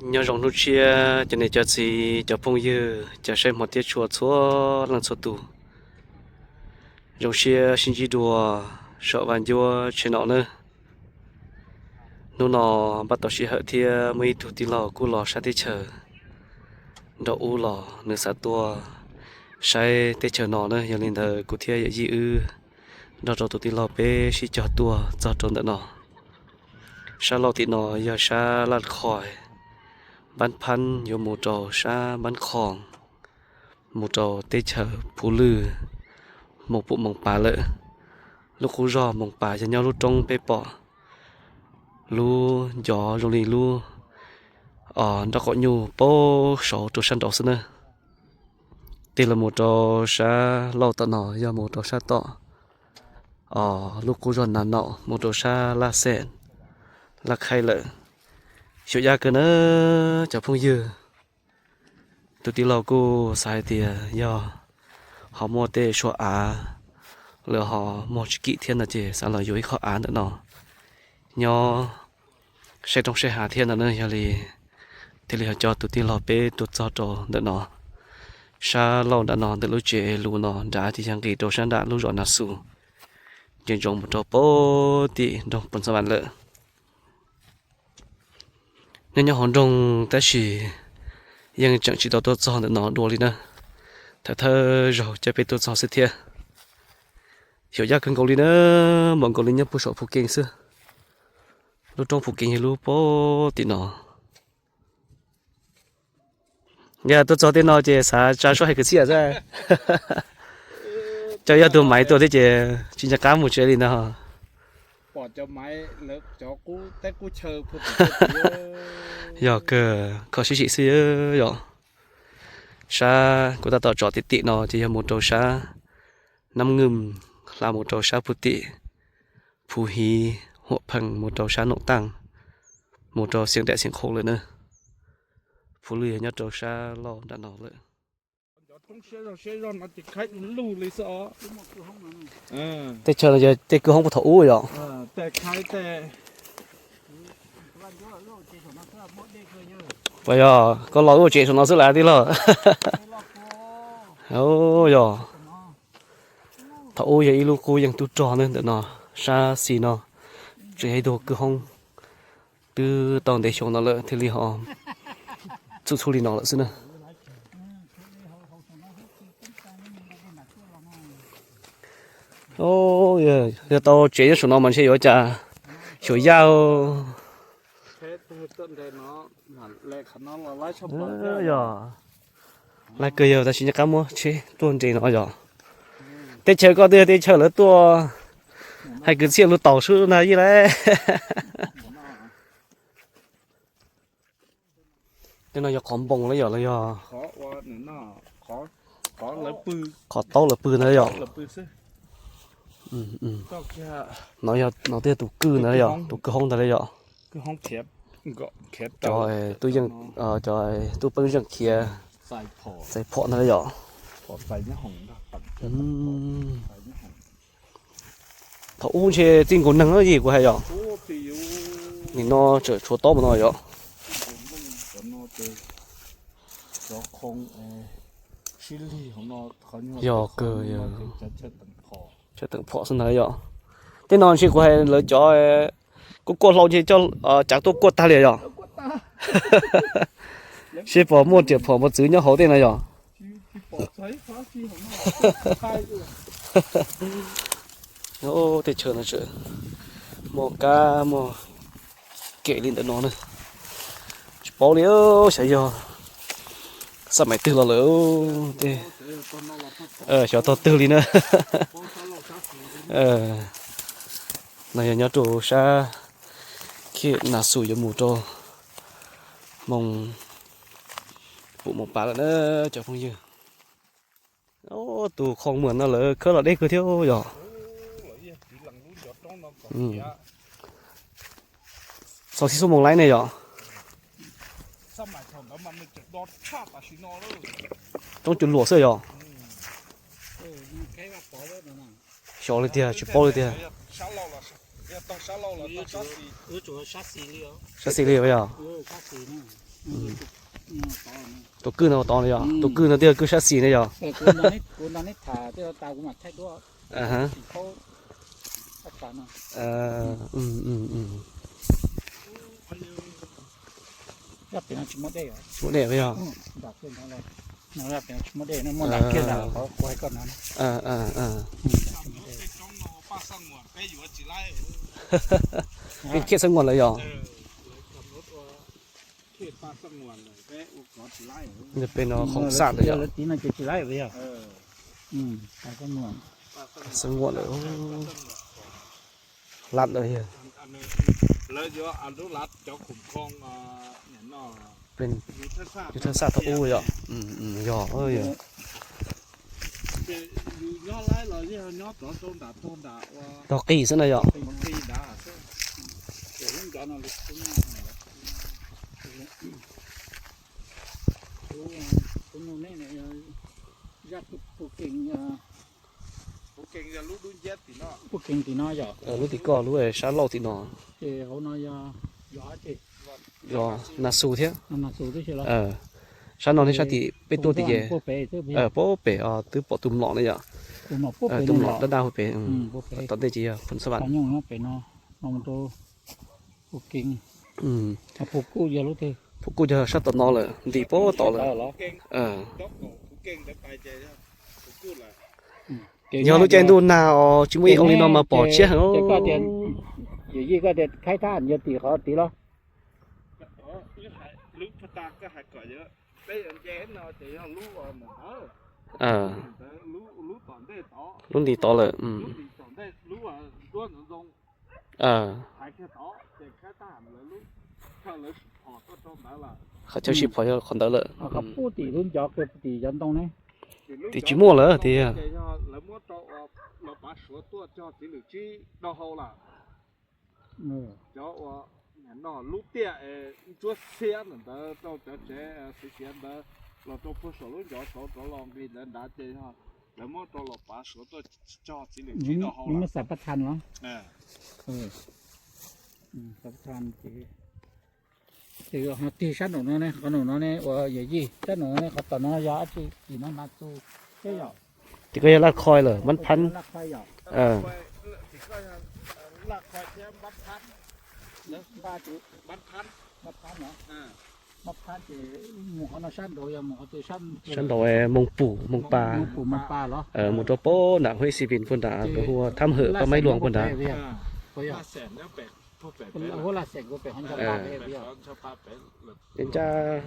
Nyob zoo hnub tshiab cov niam cov txiv cov phooj ywg cov saib hmov thiab tshua txhua leej txhua tus. Zoo siab sib ntsib dua saum vaj ncuab tsheb no nawb. Hnub no npaj tau sij hawm thiab muaj ib tug tij laug kuj los sab teb chaws nraum ub los nws xav tuaj saib teb chaws no na, yog li ntawd kuv thiab yawm yij wb nrog rau tus tij laug peb sib cog tuaj txog rau ntawm no. Sab laug tim no yog sab Laj Khois, Npab Phab yuav mus rau sab Npab Khoos, mus rau teb chaws Phu Lwj, Moos Pum Moos Pas lawm. Lub qub zog Moos Pas yog nyob lub roob peb pom lub ncov zoo li lub nrob qaum nyuj paub saud rau sab nraud xwb na. Tig los mus rau sab laug tom no yog mus rau sab tom lub qub zog Nas Naum mus rau sab Laj Xeem, Laj Khaib lawm. Xyuas yaj kawg na cov phooj ywg. Tus tij laug kuj xav hais tias yog ho muaj tej suab av lawv ho muag tsis kim thiab no ces xav los yuav ib qho av ntawm no nyob saib roob saib hav thiab no na, yog li thiaj li ho coj tus tij laug peb tuaj txog rau ntawm no. Sab laug nram no ntawm lub tsev lus no nrad ces yog nqis rau sab nram lub zos Nas Xus, ces ntsoov mus rau pem tim nroog Pus Xas Vas lawm. Nyob nyob hauv nroog tab sis yeej tseem tsis tau tuaj txog ntawm no dua li na. Thawj thawj zaug coj peb tuaj txog xwb thiab. Xyuas yaj kawg nkaus li na, npaum nkaus li nyob puag saum Phu Kees xwb. Lub roob Phu Kees yog lub pem tim no. Yog tuaj txog tej no ces xav tsa suab hais kwv txhiaj xwb. Cov yog tus maiv tuaj thiab ces tsis nco qab mus tsev li ntag. Yog kawg, kho sib sim xwb yom. Sab kuv tab tom tsom tim tim no ces yog mus rau sab Nab Nwm, hla mus rau sab Phu Tim, Phu Hiv, Huam Phees mus rau sab Noom Taaj, mus rau Xeev Daim Xeev Khau lawm na. Phu Lwj yog nyob rau sab laug nram no lawm. Teb chaws no yog tej kwj hoob puag thaum ub yom. Puas yog koj los lub tsev saum no xwb las tij laug? Yog, thaum ub yog ib lub qub yeej tub rog na ntawm no, sab xis no tseem yog ib tug kwj hoob, twb tau ntev xyoo no lawm thiaj li ho txhub txhub li no lawm xwb na. Yog tau tsev nyob saum no mas ntshe yuav cas xyuas yaj. Yog, laj kawg yog tab sis nyob qab muab tsheb tuaj nres no yog. Teb chaws koj twb yog teb chaws lawv tuaj hais kwv txhiaj lus taus xwb ntag yij lauj. Tej no yog qhov npoo los yog, los yog qhov taub lawv pw ntag yom. No yog, no twb yog tus kwj ntag yom, tus kwj hoob ntag yom. Cov tub yeej, cov tub peeb zeej khiav txais phom ntag yom. Thaum ub ntshe txij nkaus neeg yim kuv hais yom. Nim no tseem tshuav taub mus no yom. Yog kawg, chaw teem phom xwb ntag yom. Tej no ntshe kuv hais lawv cov kuj kuaj hlau ntshe coj cav tuaj kuaj tag li yom. Seb puas muaj riam phom mos txwv nyob hauv tej no yom. Tej chaw no tseem muaj kab muaj kem li ntawm no na. Tsis paub li, xyov yog xab maim twg los lawm. Xyov tog twg li na. No yog nyob rau sab Khiaj Nas Xus yuav mus rau Moos Pum Moos Pas lawm na cov phooj ywg. Tus qhoo muam no lawv khawb los deb kawg thiab yom. Txaus txhij xuab moos laib ne yom. Roob cua luam xwb yom. Xyov li tiag, tsis paub li tiag. Sab xis li yom. Tus kwj no tod no yog, tus kwj no twb yog kwj sab xis ne yog. Tsis muaj dej yog. Khiaj xab nguas lawm yog. Peb no khoom xam lawm yog. Xab nguas lawm. Hlab lawm yog. Yus thaj xam thaum ub yog. Yog. Tog qis xwb na yog. Lub tim koj lub sab laug tim no. Yog nas xus thiab. Sab no thiab sab tim peb tuaj tim ces, puag pem twb pom tus mlom na yom. Tus mlom daj daj puag pem. Tom ntej ces yog Phoos Xab Vam. Phum Kuj yog sab tom no lawm, ntim puag tom lawm. Yog lub caij ntuj nag os tsis muaj ib oo li no mas pom tshiab heev. Lub ntim tod lawm. Qhov chaw sib phom yog qhov ntawd lawm. Tim tsis muaj lawm tiag. Cov uas lub tiaj es ntsuab xiab ntawd rau cov tsev siav siav ntawd los rau puag saum lub ncov saud rov los nqis ntawd nrad ces yog lawv muab rau los pav suav tuaj cog txiv lwm tsib rau hauv lawm. Ces tig sab nraum no ne, qhov nraum no ne uas yawm yij, sab nraum no ne qhov tom no yog dab tsi? Tim no mas txus thiab yom. Tim ko yog laj khoi lawm, mab phab. Sab nraud mus qhov no sab nraud yog mus qhov twg? Sab nraud Moos Pum, Moos Pa. Mus rau pab nram Huj Xi Vin puag nrad, hu ua Thab Hawm, pab Maiv Luas puag nrad. Ncaj,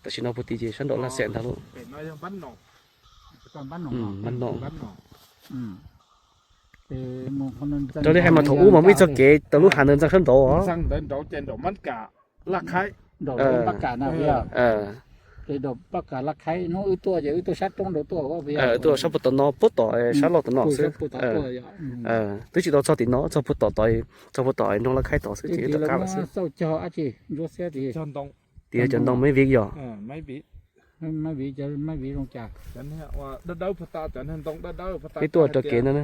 tam sim no puag tim ces sab nraud Laj Xeem ntag lauj. Mab Nom. Raws li hais mas thaum ub mas muaj ib txoj kev tau lub hav ntawd ntxeev sab nraud. Tuaj sab puag tom no, puag tom sab laug tom no xwb. Twb tsis tau txog tim no, txog puag tom, txog puag tom nroog Laj Khaib tod xwb ces twb tau qab lawm xwb. Tias cov ntoo maiv viv yog. Peb tuaj rau kev no na.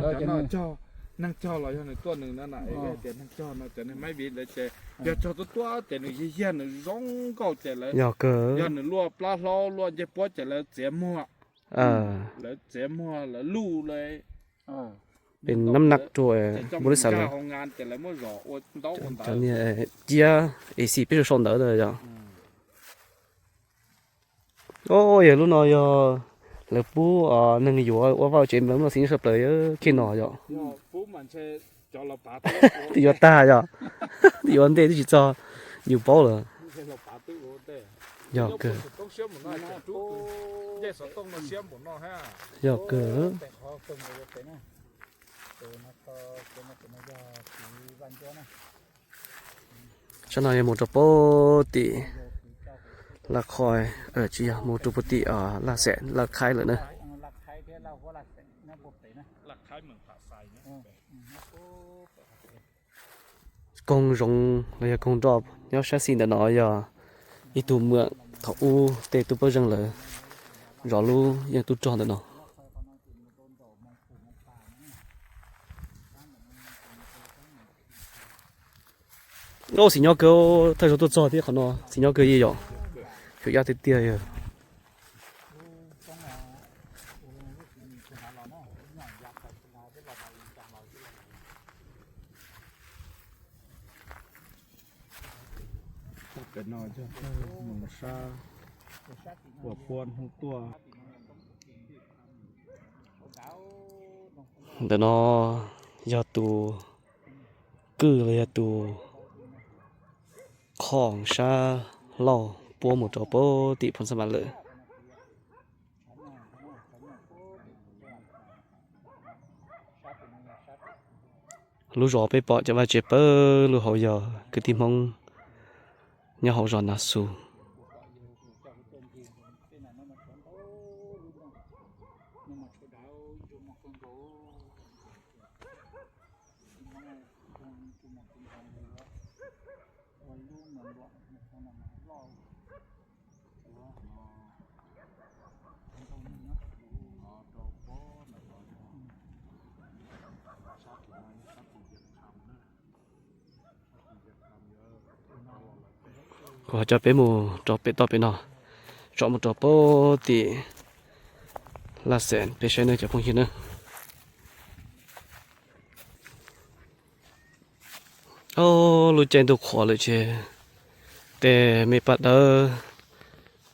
Yog kawg. Peb nab nab rua npaum li xav lawm. Cov niag cia ac xis peb sau sau ntawd yog. O, yog lub no yog lawv pub neeg yuav ua vaj tsev lawv muaj txiv nyob sawv plaws khej no yog. Twb yuav tag yog, twb yuav ntej twb tsis txog, yus paub lawm. Yog kawg. Yog kawg. Sab no yog mus rau puag tim Laj Khoi, tsis yog, mus rau puag tim Laj Xeem, Laj Khaib lawm na. Koog zoov los yog koog nroj nyob sab xis ntawm no yog ib tug muam thaum ub tej tub pob zeeg lawv zov lub yeej tub rog ntawm no. Xis nyob kawg, thawj zaug tuaj txog thiab qhov no xis nyob kawg yom. Cov yaj tiag tiag yog. Pem no yog pawg Moos Sab uas puab hnub tuaj. Ntawm no yog tus kwj los yog tus khoom sab lauj puab mus rau puag tim Phoos Xab Mas lawm. Lub zos peb pom cov vaj tsev pawg lug hauv yog kwv tij Hmoob nyob hauv zos Nas Xus. Kuv ho coj peb mus rau pem toj pem no, tsom mus rau puag tim Laj Xeem peb saib nawb cov phooj ywg nawb. Ob lub caij ntuj qhuav lawm ces tej me paj dawb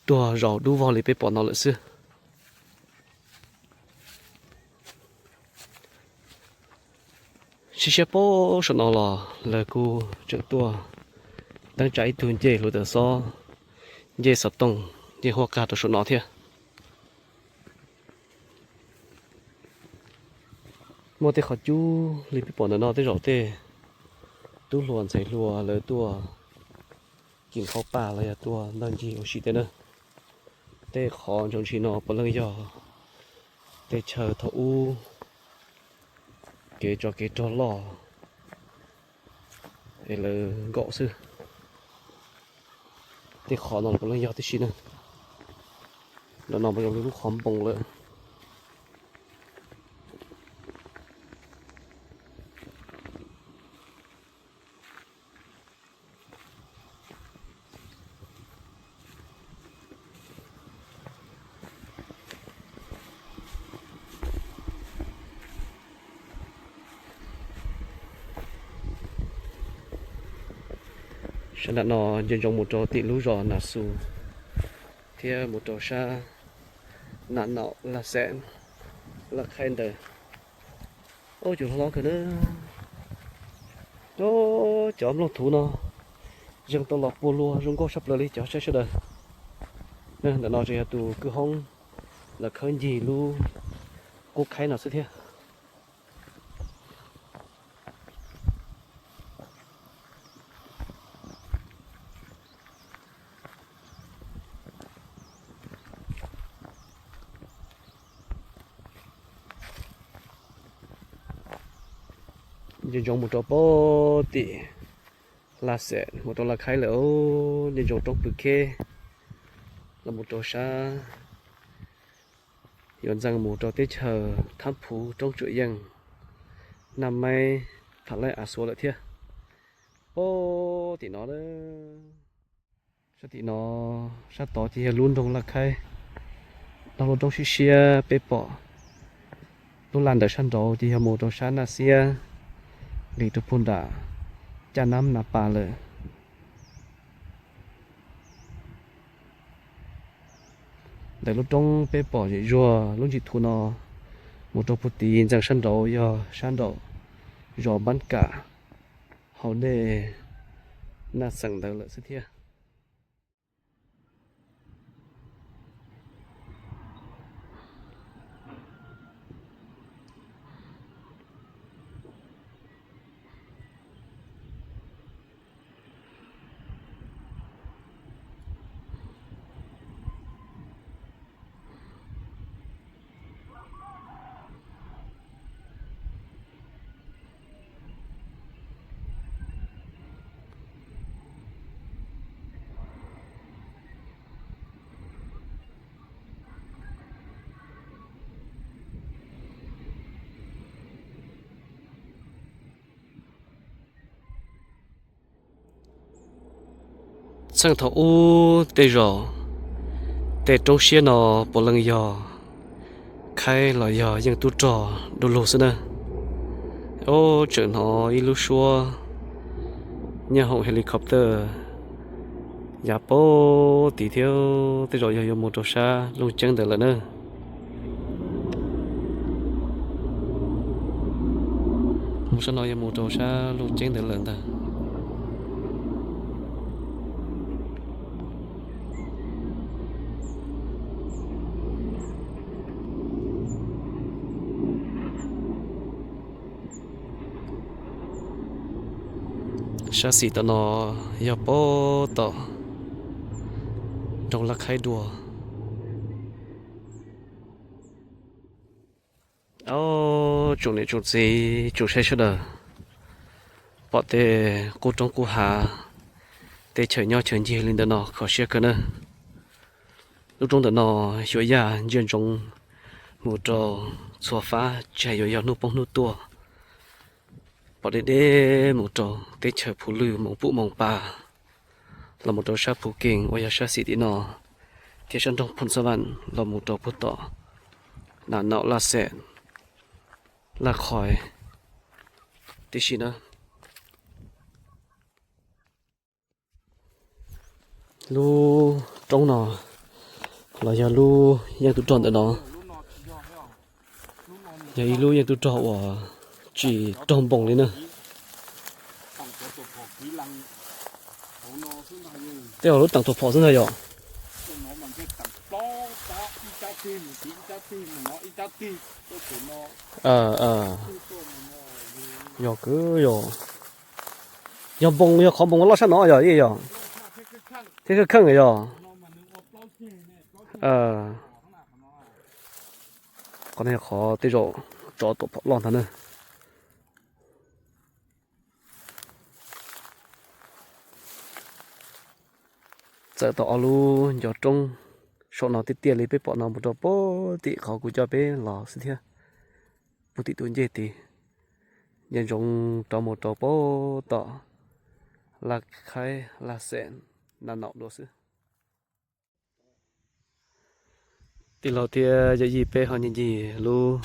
tuag zaum dub vog li peb pom no lawm xwb. Sib siab puag saum no los lawv kuj tseem tuaj teeb tsa ib tug ncej hluav taws xob, ncej xov tooj, ncej huab qag rau saum no thiab. Muaj tej qhov cub li peb pom ntawm no tej zaum tej tub hluas ntxhais hluas lawv tuaj kis qhaub paj los yog tuaj ntoj ncig ua si tej na. Tej qhov ntsoov ntshis no puav leej yog tej chaw thaum ub kev tsov kev rog loj es lawv nkaum xwb. Tej qhov no puav leej yog tib si na. Ntawm no mas zoo li lub qhov npoo lawm. Sab nram no nco ntsoov mus rau tim lub zos Nas Xus thiab mus rau sab Nas Naum, Laj Xeem, Laj Khaib ntawd. Ub, cov hlob kawg na. Cov nplooj thuv no yeej tau los puag luag zoo nkauj sab plaws li cov saib sawv daws. Ntawm no tseem yog tus kwj hoob lawv khawb ncig lub qub khaib no xwb thiab. Nco ntsoov mus rau puag tim Laj Xeem mus rau Laj Khaib lawm. Nco ntsoov roob Pw Kheb los mus rau sab yuav ntxeev mus rau teb chaws Thab Phuv, roob Tsuam Yeej, Naj Maib, Pham Laib, Av Xuav lawm thiab. Puag tim no, sab tim no, sab tod ces yog lub nroog Laj Khaib, nrog lub roob siab siab peb pom lub laj ntawm sab nraud ces yog mus rau sab Naj Xiab, li rau puag nram Caj Nab Nas Pas lawm. Ntawm lub roob peb pom zem zuag lub ntsis thuv no mus rau puag tid ntxeev sab nraud yog sab nraum zos Npab Kam, hauv dej Naj Xeem ntawd lawm xwb thiab. Txheej thaum ub tej zaum Tej roob siab no puav leej yog Khaib los yog Yeej Tub Rog du lug xwb na. Ob, tseem hnov ib lub suab nyob hoom helicopter yav pab tid thiab, tej zaum yog yuav mus rau sab Looj Ceeb ntawd lawm na. Mus sab no yog mus rau sab Looj Ceeb ntawd lawm ntag. Sab xis tom no yog pab tom nroog Laj Khaib dua. Ob, tsoom niam tsoom txiv tsoom saib sawv daws, pom tej qub roob qub hav, tej chaw nyob chaw ncig li ntawm no kho siab kawg na. Lub roob ntawm no xyuas yaj ntsia ntsoov mus rau txhua fab, tsis hais yuav yog hnub poob hnub tuaj, pom deb deb mus rau teb chaws Phu Lwj, Moos Pum, Moos Pas, los mus rau sab Phu Kees uas yog sab xis tim no, thiab sab nroog Phoos Xab Vam los mus rau puag tom Nas Naum, Laj Xeem, Laj Khois tib si na. Lub roob no los yog lub yeej tub rog ntawm no, yog ib lub yeej tub rog uas tsis raug npoos li na. Tej zaum lub teem tuam phom xwb ntag yom. Yog kwv yog, yog npoos, yog qhov npoos loj sab no yog, yog thiab kheej kheej yog. Qhov no yog qhov tej zaum tsov tuam phom loj ntag na. Txawm tau ob lub ncov roob saum no tiaj tiaj li peb pom no mus rau puag tim qhov kuv coj peb los xwb thiab, puag tim tus ncej tid, nce ntsoov rov mus rau puag tom Laj Khaib, Laj Xeem, Nas Naum dua xwb. Tij laug thiab yawm yij, peb ho ncig ncig lub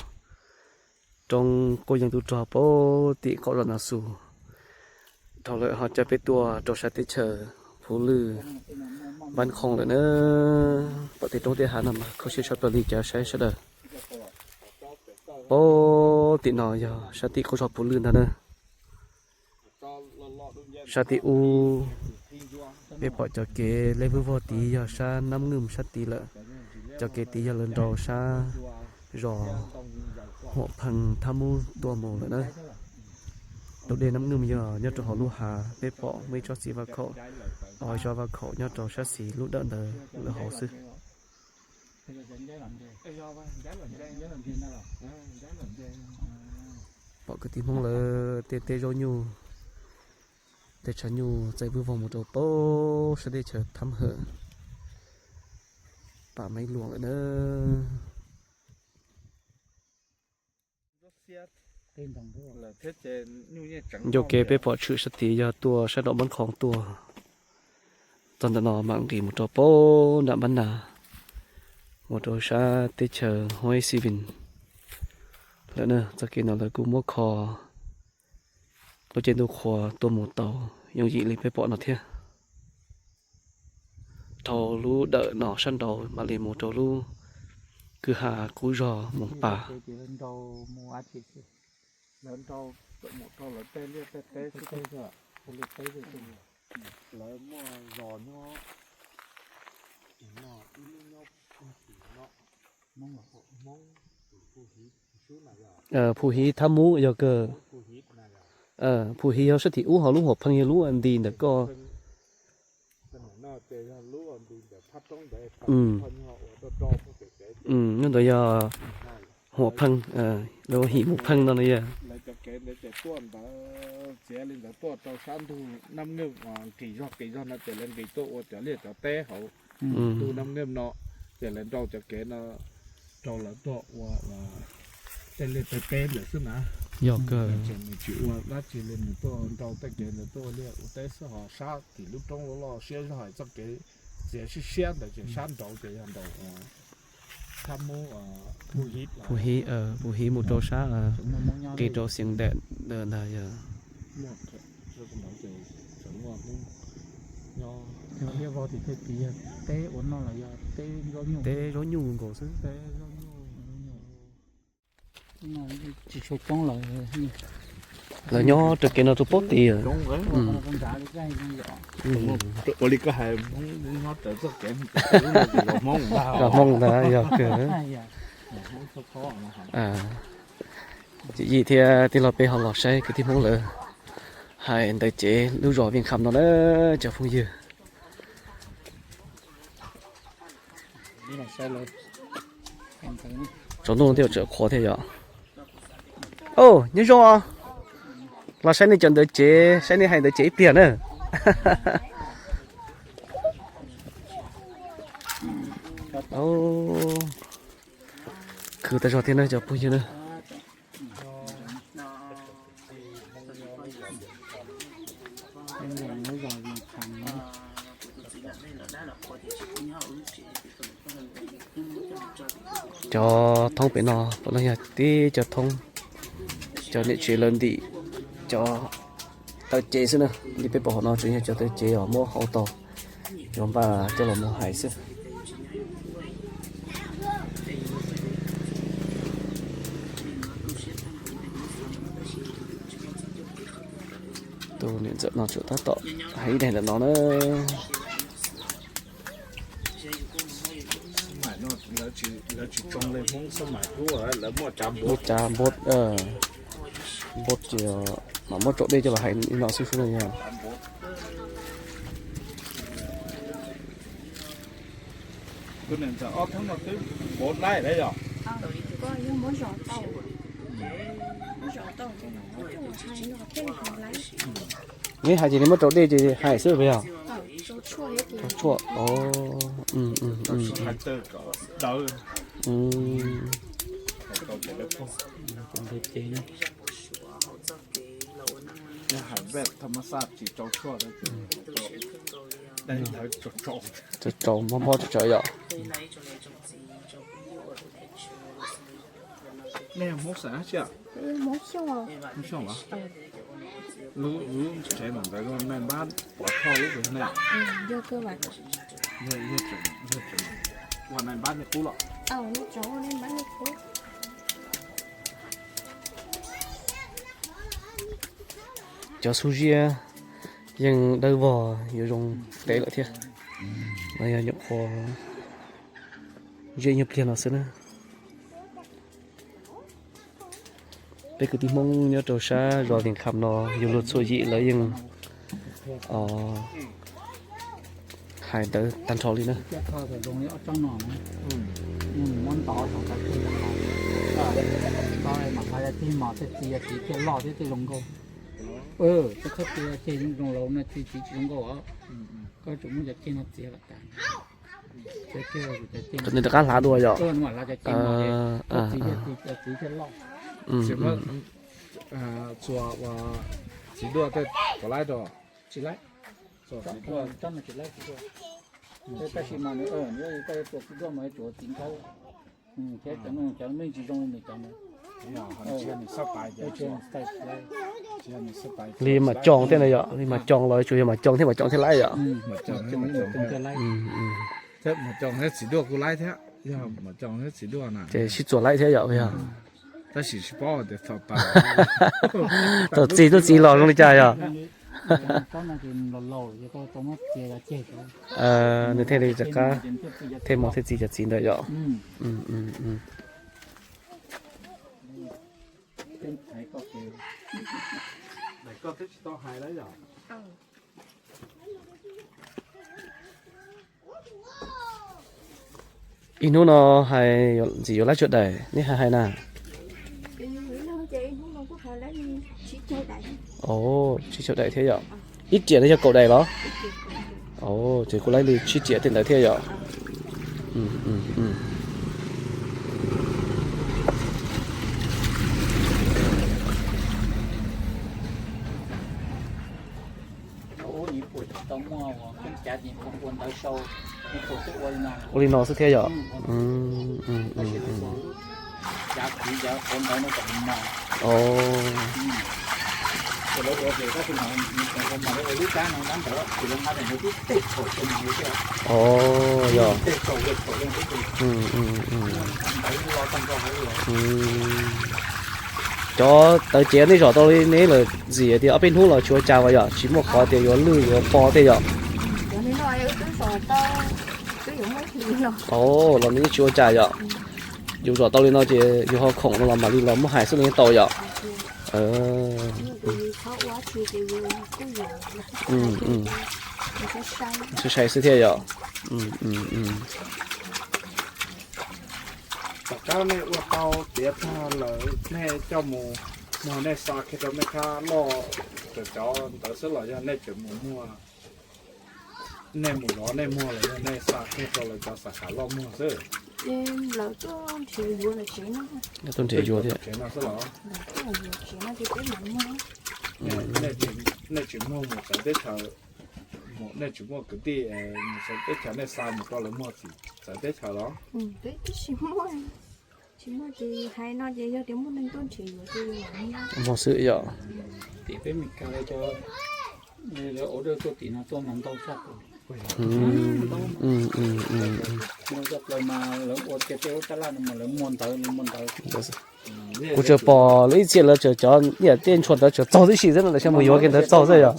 roob qub yeej tub rog puag tim qaum zos Nas Xus, dhau lawm ho coj peb tuaj rau sab teb chaws Phu Lwj, Npab Khoom lawm na. Pom tej roob tej hav no mas kho siab tshaj plaws li cov saib sawv daws. Puag tim no yog sab tim qaum zos Phu Lwj ntag na. Sab tim ub peb pom cov kev lej vwj vog tid yog sab Nab Nwj sab tid lawm. Cov kev tid yog lawv nraus sab zos Huam Pheej Thab Mub tuaj mus lawm na. Tus dej Nab Nwj yog nyob rau hauv lub hav, peb pom muaj ib tsob txiv vaj khaum, ob tsob vaj khaum nyob rau sab xis lub dawm ntawd lawm hauv xwb. Pom kwv tij Hmoob lawv tej teb zaub nyuj, tej tshav nyuj txaij vwj vog mus rau puag sab teb chaws Thab Hawm, Pas Maiv Luam lawm na. Ncau kev peb pom tshwm sab tid yog tuaj sab nraum Npab Khoom tuaj, txog ntawm no mam nqis mus rau puag nram Npab Nas, mus rau sab teb chaws Huaib Xi Vin lawm na. Txoj kev no lawv kuj muab kho lub caij ntuj qhua tuaj mus tau yooj yim li peb pom no thiab. Dhau lub dawm no sab nraud mam li mus rau lub kwj ha qub zog Moos Pas. Phu Hiv Thab Mub yog kawg. Phu Hiv yog sab tim ub, ho lub Huam Pheej yog lub nti ntawm koj. Nyob ntawd yog Huam Pheej, lawv hu Hiv Mus Pheej no na yog. Lawv cov kev ntawd ces tuaj ntawd txiav li ntawd tuaj rau sab ntug Nab Nkeej, nqis zog nqis zog no ces lawv nqis tuaj ua cov liaj cov teb hauv ntug Nab Nkeej no, ces lawv nrau cov kev no rau lawv tuaj ua tej liaj tej teb ntawd xwb na. Yog kawg. Ces nws tsis ua dab tsi li, nws tuaj nrau tej kev ntawd tuaj ua liaj ua teb xwb, ho sab tim lub roob loj loj siab zog txoj kev Tias siab siab ntawd ces sab nraud ces yog nraud, sab Phu Hiv, Phu Hiv mus rau sab, qis rau Xiav Daim ntawd ntag yog. Teb zaub nyuj nkaus xwb. Lawv nyob raws kev no rau pob tid. Ua li koj hais, nyob raws txoj kev, Hmoob ntag yog kawg. Yim thiab tij laug peb ho los saib kwv tij Hmoob lawv hais ntawv cev lub zos Vias Kham no na cov phooj ywg. Tsaus ntuj thiaj tseem qhuav thiab yom. Au, nyob zoo os. Los saib nej cov ntawv cev, saib nej hais ntawv cev ib pliag na. Khwv tag zog thiab na cov phooj ywg na. Cov thoob pem no puav leej yog tib cov thoob, cov niam tsev lawv ntim cov taw cev xwb na. Li peb pom hauv no tseem yog cov taw cev uas muab hau tau, yuav npaj coj los mus hais xwb. Tus niam ntxawm no tseem tab tom hais ib daim ntawm no na. Muaj cov npua, npua ces mam muab rau dej coj los hais li no xwb xwb na yog. Neb hais ces neb muab rau dej ces hais xwb puas yog? Tshuaj, o, Tsaus tsaus mob mob tsaus tsaus yom. Nej Hmoob xeem dab tsi? Hmoob Xyooj. Hmoob Xyooj los? Lub tsev ntawd nais npab pov thoj lub ne. Ua nais npab niaj qub los? Cov xub ziab yeej dawb vog yuav zoo tev lawm thiab. No yog nyuam qhuav zeb nyuag pliag no xwb na. Peb kwv tij Hmoob nyob rau sab zos Vias Kham no yug luag txhuam yim lawv yeej hais ntawv tag nrho li na. Nws rov qab hlav dua yom. Txiv duaj, txiv duaj tej puas laib rau? Tsis laib. Txiv duaj, tab sis mas nws, koj yuav txiv duaj mas yuav tsum txiv nkaub thiab cov no cov me ntsis zoo li nws cov ntawd. Li mas coos tej na yom, li mas coos los tsuas yog mas coos thiab mas coos thiaj laib yom. Mas coos thiab txiv duaj kuj laib thiab, yog mas coos thiab txiv duaj na ces sib txuas laib thiab yom, yog. Tab sis tsis paub tias thaum txiv tuaj txiv los zoo li cas yom. Nws thiaj li rov qab thiaj mos thiaj txiv cov txiv ntawd yom. Ib hnub no hais ntxim yuav laib tsawg daim nej hais hais na? Tsib caug daim thiab yom. Ib riam no yog kaum daim los? Ces kuj laib li tsib riam tej ntawd thiab yom. Ua li no xwb thiab yom? Yog. Cov tawv cev nej zom tau li neb lawm ntxim tias ob peb hnub los tsis ua cas as yom, tsis muaj qhov tias yuav lwj yuav po tej yom? Los nws yeej tsis ua cas yom? Yus zom tau li no ces yus ho khoom no los mam li los muab hais xwb los yeej tau yom? Sai sai xwb thiab yom? Tom qab nej ua tau tiav tag lawm nej coj mus muag nej xa kiag rau mej khab loj, cov ntawd xwb los yog nej tseem mus muag, nej mus zov nej muag los yog nej xa kiag rau lawv cov xav khav loj muag xwb? Tuaj nrhiav yuav tsev no xwb los? Nej tsis muag mus txawv teb chaws, nej tsis muaj kwv tij mus txawv teb chaws nej xa mus rau lawv muag txawv teb chaws los? Muag xwb yom? Kuv tsuas pom lawv ib txhia lawv tseem cov niam tej ntshua ntawd tseem txaug tib si xwb no, lawv xyov mus yuav kiag ntawd txaug xwb yom?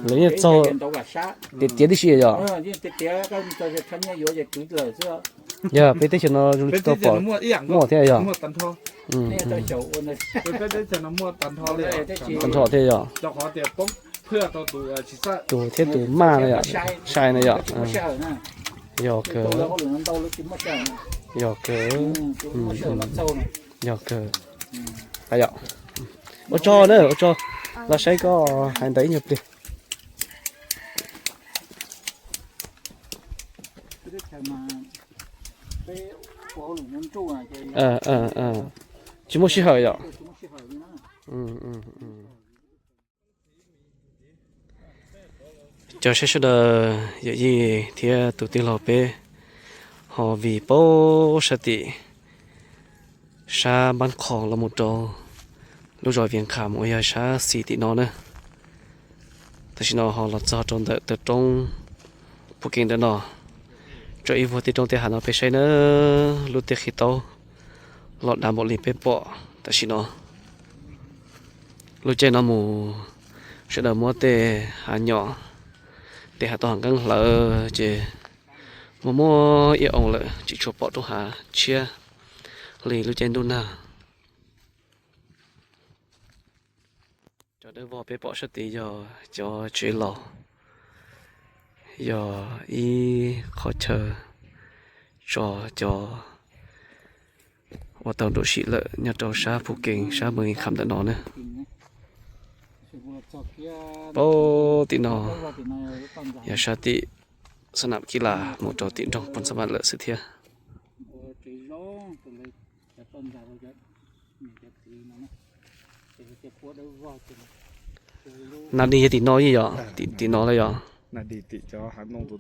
Lawv yeej txaug tiav tiav tib si yom? Yog peb teb chaws no zoo li tsis tau pom muaj thiab yom? Tag nrho thiab yom? Tus thiab tus maj no yom, sai no yom? Yog kawg, yog kawg, yog kawg. Ua tsaug na, ua tsaug, los saib koj hais ntawd ib nyuag pliag. Tsis muaj sij hawm yom? Cov saib sawv daws, yawm yij thiab tus tij laug peb ho vim paub sab tim sab Npab Qhoo los mus rau lub zos Vias Kham uas yog sab xis tim no na. Tam sim no ho los txog rau ntawm taw roob Phuj Kees ntawm no, tso ib vuag tej roob tej hav no peb saib na, lub teb qhib taub los dav npaum li peb pom tam sim no. Lub caij no mus sawv daws muab tej hav nyom, tej hav tau hav nqeeb hlawv ces muaj muaj ib oo lawm tsis tshua pom roob hav tshiab li lub caij ntuj nag. Cov dawb vog peb pom sab tid yog cov tsev laus, yog ib qhov chaw tso cov uas tau nruam sim lawm nyob rau sab Phuj Kees sab Npab Kham ntawm no na. Pab tim no yog sab tim xab nam kib las mus rau tim nroog Phoos Xab Vam lawm xwb thiab. Nas Dis yog tim no, tim no los yog,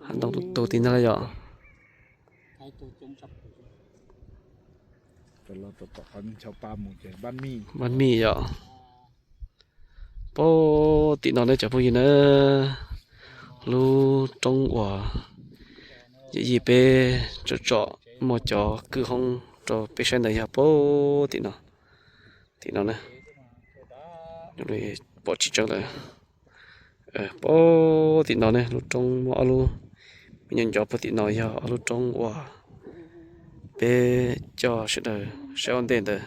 hav ntoo tus tim no los yog. Npab Mij yom. Pab tim no ne cov phooj ywg na, lub roob uas yawm yij peb tsom tsom muaj cov kwj hoob rau peb saib ntawd yog pab tim no, tim no na. Pom tsis tseeb lawm. Pab tim no ne lub roob muaj ob lub, me nyuam ncov pab tim no yog ob lub roob uas peb coj sawv daws saib ua ntej ntawd.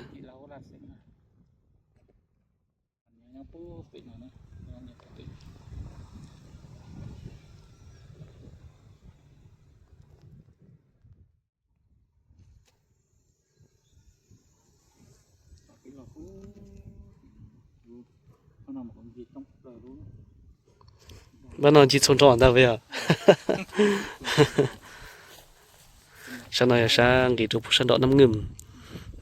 Npab no ncig txhua nrho ntag yog. Sab no yog sab nqis rau pem sab nram Nab Nwj,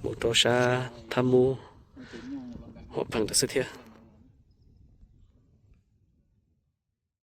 mus rau sab Thab Mub Huam Pheej lawm xwb thiab.